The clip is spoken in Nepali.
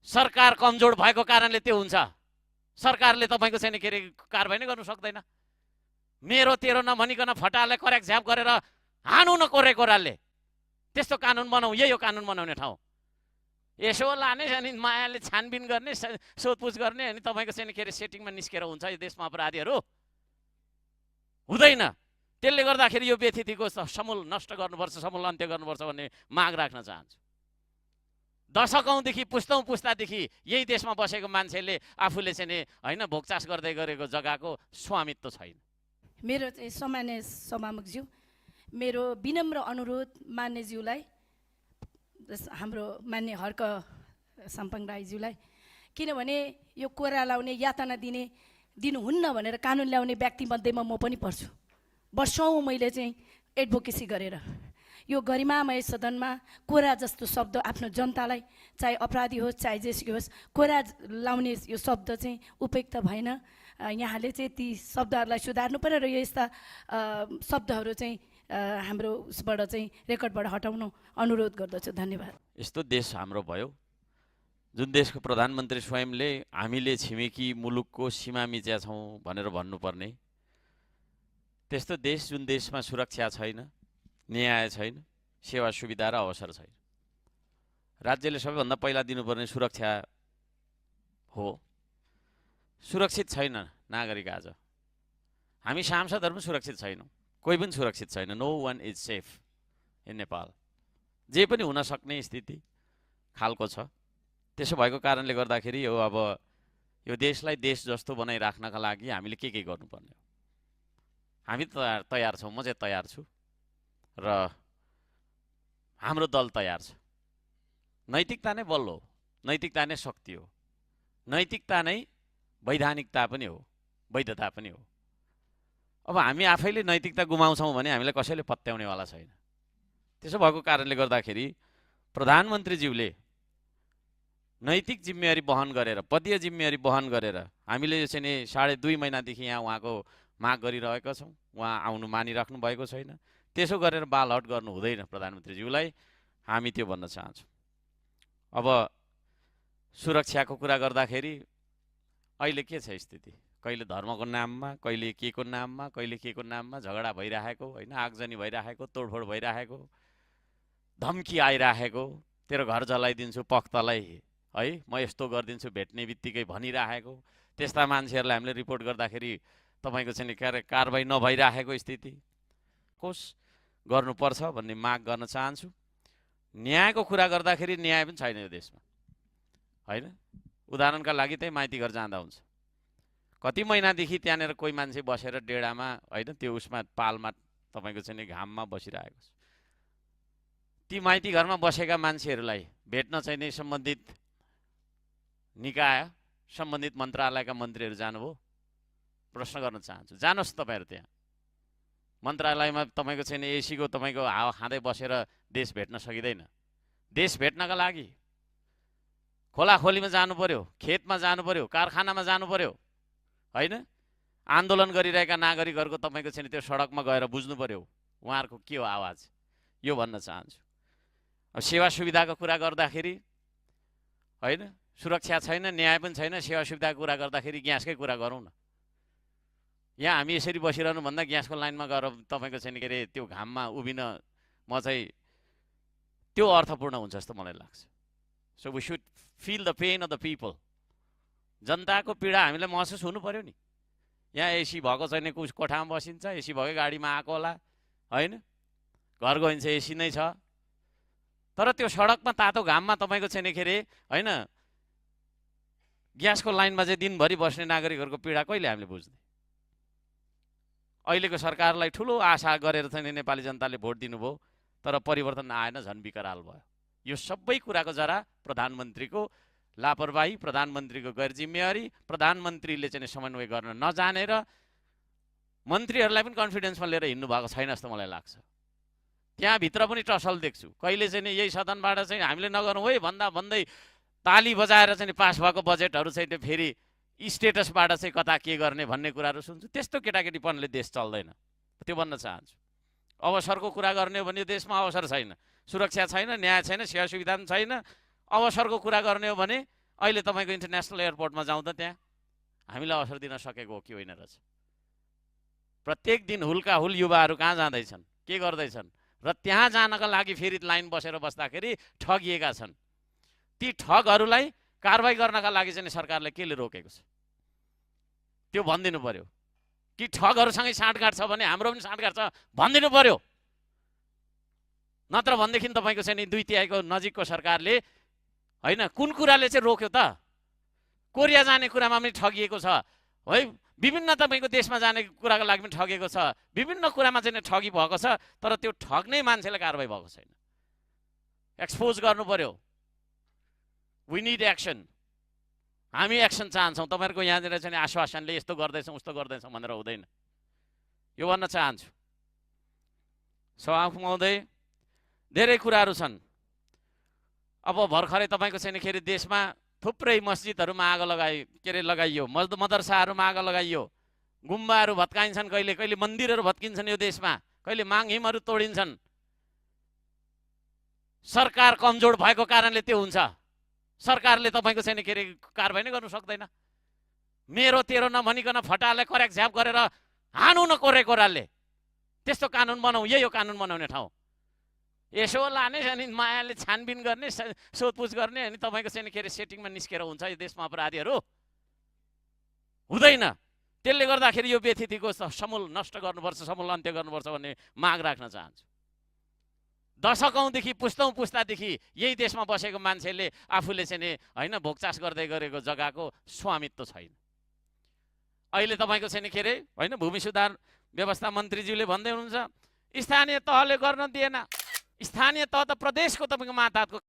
सरकार कमजोर भएको कारणले त्यो हुन्छ। सरकारले तपाईँको चाहिँ के अरे कारबाही नै गर्नु सक्दैन। मेरो तेरो नभनिकन फटाले करेक्ट झ्याप गरेर हानु न कोरे कोरालले। त्यस्तो कानुन बनाऊ, यही हो कानुन बनाउने ठाउँ। यसो लाने अनि मायाले छानबिन गर्ने, सोधपुछ गर्ने, अनि तपाईँको चाहिँ के अरे सेटिङमा निस्केर हुन्छ यो देशमा अपराधीहरू? हुँदैन। त्यसले गर्दाखेरि यो व्यथितिको समूल नष्ट गर्नुपर्छ, समूल अन्त्य गर्नुपर्छ भन्ने माग राख्न चाहन्छु। दशकौँदेखि पुस्तादेखि यही देशमा बसेको मान्छेले आफूले चाहिँ होइन भोगचास गर्दै गरेको जग्गाको स्वामित्व छैन। मेरो चाहिँ सामान्य सभामुखज्यू, मेरो विनम्र अनुरोध मान्यज्यूलाई, हाम्रो मान्य हर्क साम्पाङ राईज्यूलाई, किनभने यो कोरा लाउने यातना दिनुहुन्न भनेर कानुन ल्याउने व्यक्तिमध्येमा म पनि पर्छु। वर्षौँ मैले चाहिँ एडभोकेसी गरेर यो गरिमामय सदनमा कोरा जस्तो शब्द आफ्नो जनतालाई, चाहे अपराधी होस् चाहे जेसुकै होस्, कोरा लाउने यो शब्द चाहिँ उपयुक्त भएन। यहाँले चाहिँ ती शब्दहरूलाई सुधार्नु पर्यो र यस्ता शब्दहरू चाहिँ हाम्रो उसबाट चाहिँ रेकर्डबाट हटाउनु अनुरोध गर्दछु। धन्यवाद। यस्तो देश हाम्रो भयो जुन देशको प्रधानमन्त्री स्वयंले हामीले छिमेकी मुलुकको सीमा मिच्या छौँ भनेर भन्नुपर्ने, त्यस्तो देश जुन देशमा सुरक्षा छैन, न्याय छैन, सेवा सुविधा र अवसर छैन। राज्यले सबैभन्दा पहिला दिनुपर्ने सुरक्षा हो। सुरक्षित छैन नागरिक। आज हामी सांसदहरू पनि सुरक्षित छैनौँ, कोही पनि सुरक्षित छैन। No one is safe in Nepal. जे पनि हुन सक्ने स्थिति खालको छ। त्यसो भएको कारणले गर्दाखेरि अब यो देशलाई देश जस्तो बनाइराख्नका लागि हामीले के गर्नुपर्ने हो? हामी तयार छौँ, म चाहिँ तयार छु र हाम्रो दल तयार छ। नैतिकता नै बल हो, नैतिकता नै शक्ति हो, नैतिकता नै वैधानिकता पनि हो, वैधता पनि हो। अब हामी आफैले नैतिकता गुमाउँछौँ भने हामीलाई कसैले पत्याउनेवाला छैन। त्यसो भएको कारणले गर्दाखेरि प्रधानमन्त्रीज्यूले नैतिक जिम्मेवारी बहन गरेर, पदीय जिम्मेवारी बहन गरेर हामीले चाहिँ नि 2.5 महिनादेखि यहाँ उहाँको माग गरिरहेका छौँ। उहाँ आउनु मानिराख्नु भएको छैन। त्यसो गरेर बालहट गर्नु हुँदैन प्रधानमन्त्रीज्यूलाई, हामी त्यो भन्न चाहन्छौँ। अब सुरक्षाको कुरा गर्दाखेरि अहिले के छ स्थिति? कहिले धर्मको नाममा, कहिले के को नाममा, कहिले के को नाममा झगडा भइरहेको, होइन, आगजनी भइरहेको, तोडफोड भइरहेको, धम्की आइरहेको, तेरो घर जलाइदिन्छु पख्तलाई, है, म यस्तो गरिदिन्छु भेट्ने बित्तिकै भनिरहेको, त्यस्ता मान्छेहरूलाई हामीले रिपोर्ट गर्दाखेरि तपाईँको चाहिँ कारबाही नभइरहेको स्थिति कोस गर्नुपर्छ भन्ने माग गर्न चाहन्छु। न्यायको कुरा गर्दाखेरि न्याय पनि छैन यो देशमा, होइन। उदाहरणका लागि चाहिँ माइती घर जाँदा हुन्छ, कति महिनादेखि त्यहाँनिर कोही मान्छे बसेर डेढामा, होइन, त्यो उसमा पालमा तपाईँको चाहिँ घाममा बसिरहेको छ। ती माइती घरमा बसेका मान्छेहरूलाई भेट्न चाहिँ नै सम्बन्धित निकाय, सम्बन्धित मन्त्रालयका मन्त्रीहरू जानुभयो? प्रश्न गर्न चाहन्छु। जानुहोस् तपाईँहरू त्यहाँ मन्त्रालयमा। तपाईँको चाहिँ एसीको तपाईँको हावा खाँदै बसेर देश भेट्न सकिँदैन। देश भेट्नका लागि खोलाखोलीमा जानु पर्यो, खेतमा जानु पर्यो, कारखानामा जानु पर्यो, होइन। आन्दोलन गरिरहेका नागरिकहरूको तपाईँको चाहिँ त्यो सडकमा गएर बुझ्नु पर्यो उहाँहरूको के हो आवाज, यो भन्न चाहन्छु। अब सेवा सुविधाको कुरा गर्दाखेरि, होइन, सुरक्षा छैन, न्याय पनि छैन। सेवा सुविधाको कुरा गर्दाखेरि ग्यासकै कुरा गरौँ न। यहाँ हामी यसरी बसिरहनु भन्दा ग्यासको लाइनमा गएर तपाईँको चाहिँ के अरे त्यो घाममा उभिन म चाहिँ त्यो अर्थपूर्ण हुन्छ जस्तो मलाई लाग्छ। So we should feel the pain of the people. जनताको पीडा हामीलाई महसुस हुनु पर्यो नि। यहाँ एसी भएको छैन, कुछ कोठामा बसिन्छ, एसी भएकै गाडीमा आएको होला, होइन, घर गइन्छ एसी नै छ, तर त्यो सडकमा तातो घाममा तपाईँको चाहिँ के अरे, होइन, ग्यासको लाइनमा चाहिँ दिनभरि बस्ने नागरिकहरूको पीडा कहिले हामीले बुझ्ने? अहिलेको सरकारलाई ठुलो आशा गरेर चाहिँ नेपाली जनताले भोट दिनुभयो, तर परिवर्तन आएन, झन् विकराल भयो। यो सबै कुराको जरा प्रधानमन्त्रीको लापरवाही, प्रधानमन्त्रीको गैर जिम्मेवारी, प्रधानमन्त्रीले चाहिँ समन्वय गर्न नजानेर मन्त्रीहरूलाई पनि कन्फिडेन्समा लिएर हिँड्नु भएको छैन जस्तो मलाई लाग्छ। त्यहाँभित्र पनि टसल देख्छु। कहिले चाहिँ यही सदनबाट चाहिँ हामीले नगरौँ है भन्दा भन्दै ताली बजाएर चाहिँ पास भएको बजेटहरू चाहिँ फेरि स्टेटसबाट चाहिँ कता के गर्ने भन्ने कुराहरू सुन्छु। त्यस्तो केटाकेटीपनले देश चल्दैन, त्यो भन्न चाहन्छु। अवसरको कुरा गर्ने हो भने देशमा अवसर छैन, सुरक्षा छैन, न्याय छैन, सेवा सुविधा पनि छैन। अवसरको कुरा गर्ने हो भने अहिले तपाईँको इन्टरनेसनल एयरपोर्टमा जाउँदा त्यहाँ हामीलाई अवसर दिन सकेको हो कि होइन रहेछ। प्रत्येक दिन हुलका हुल युवाहरू कहाँ जाँदैछन्, के गर्दैछन् र त्यहाँ जानका लागि फेरि लाइन बसेर बस्दाखेरि ठगिएका छन्। ती ठगहरूलाई कारबाही गर्नका लागि चाहिँ सरकारले केले रोकेको छ त्यो भनिदिनु पर्यो। कि ठगहरूसँगै साँठगाँठ छ भने हाम्रो पनि साँठगाँठ छ भनिदिनु पर्यो। नत्र भनेदेखि तपाईँको चाहिँ नि 2/3 नजिकको सरकारले होइन कुन कुराले चाहिँ रोक्यो त? कोरिया जाने कुरामा पनि ठगिएको छ है, विभिन्न तपाईँको देशमा जाने कुराको लागि पनि ठगेको छ, विभिन्न कुरामा चाहिँ ठगी भएको छ। तर त्यो ठग्ने मान्छेलाई कारबाही भएको छैन। एक्सपोज गर्नु पर्यो। We need action. हामी एक्सन चाहन्छौँ। तपाईँहरूको यहाँनिर चाहिँ आश्वासनले यस्तो गर्दैछौँ उस्तो गर्दैछौँ भनेर हुँदैन। यो भन्न चाहन्छु। सभामुख महोदय, धेरै कुराहरू छन्। अब भर्खरै तपाईँको छैन के अरे देशमा थुप्रै मस्जिदहरूमा आगो लगाइयो, मदरसाहरूमा आगो लगाइयो, गुम्बाहरू भत्काइन्छन्, कहिले कहिले मन्दिरहरू भत्किन्छन् यो देशमा, कहिले माङहिमहरू तोडिन्छन्। सरकार कमजोर भएको कारणले त्यो हुन्छ। सरकारले तपाईँको छैन के अरे कारबाही नै गर्नु सक्दैन। मेरो तेरो नभनिकन फटाले करेक्ट झ्याप गरेर हानु न कोराले त्यस्तो कानुन बनाऊ। यही हो कानुन बनाउने ठाउँ। यसो लाने अनि मायाले छानबिन गर्ने, सोधपुछ गर्ने, अनि तपाईँको चाहिँ के अरे सेटिङमा निस्केर हुन्छ यो देशमा अपराधीहरू? हुँदैन। त्यसले गर्दाखेरि यो व्यथितिको समूल नष्ट गर्नुपर्छ, समूल अन्त्य गर्नुपर्छ भन्ने माग राख्न चाहन्छु। दशकौँदेखि पुस्तादेखि यही देशमा बसेको मान्छेले आफूले चाहिँ नि होइन भोगचास गर्दै गरेको जग्गाको स्वामित्व छैन। अहिले तपाईँको चाहिँ के अरे होइन भूमि सुधार व्यवस्था मन्त्रीज्यूले भन्दै हुनुहुन्छ स्थानीय तहले गर्न दिएन। स्थानीय तह त प्रदेशको तपाईँको मातहतको